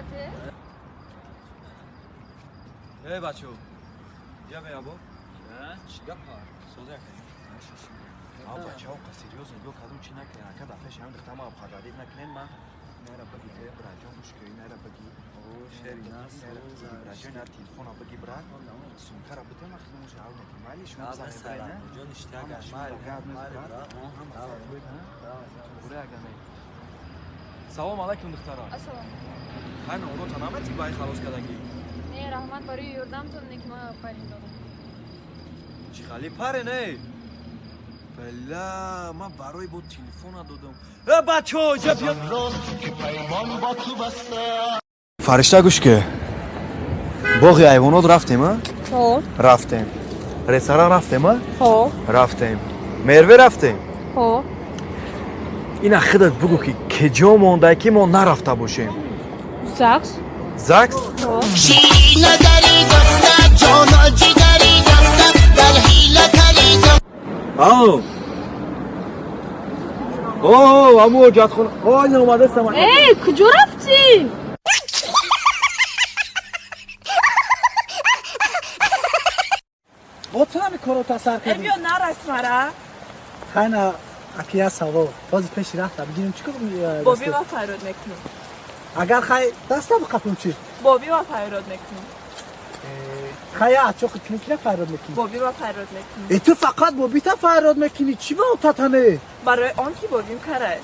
нате? Эй, бачо. Я бе або. Чӣ гапа? Соза якай. А бачао қа серьёзно ё кадом чи накунен, ака дафъа шам духтама обхагадид накунен, ман нера баги те браҷон гӯш кӯй нера баги. О, шерина, соза. Браҷон на телефона баги брат. Сумкара бите ма хидмат жав не майли шумо Сара. Ҷон иштиага майли. Майли брат. Туғри агар не. Салом алайкум духтара. Ассалом. Хайр, орота намети бай халос кардагӣ? Не, раҳмат барои ёрдамтон, не ки ман парин додам. Чӣ хали паре не? Бала, ман барои бо телефона додам. Э, бачо, ҷа биё. Фаришта гӯш ки. Боғи ҳайвонот рафтем, а? Хо. Рафтем. Ресторан рафтем, а? Хо. Рафтем. Мерве рафтем. Хо. Ина худат бугӯ ки кеҷо монда ки мо нарафта бошем. Загс? Загс? Хо. Ало. О, аму ҳоҷатхона. О, ин омадастам. Эй, куҷо рафтӣ? Бо ту ҳами корро тасар кардӣ? Биё нарас мара. Хайна аки я савол. Бози пеши рафта бигирем чӣ кор? Боби ва файрод мекунем. Агар хай даста биқапум чӣ? Боби ва файрод мекунем. Хай я чоқи кунӣ кина файрод мекунӣ? Боби ва файрод мекунем. Э, ту фақат бобита файрод мекунӣ, чӣ ба татане? Барои он ки бобим карай.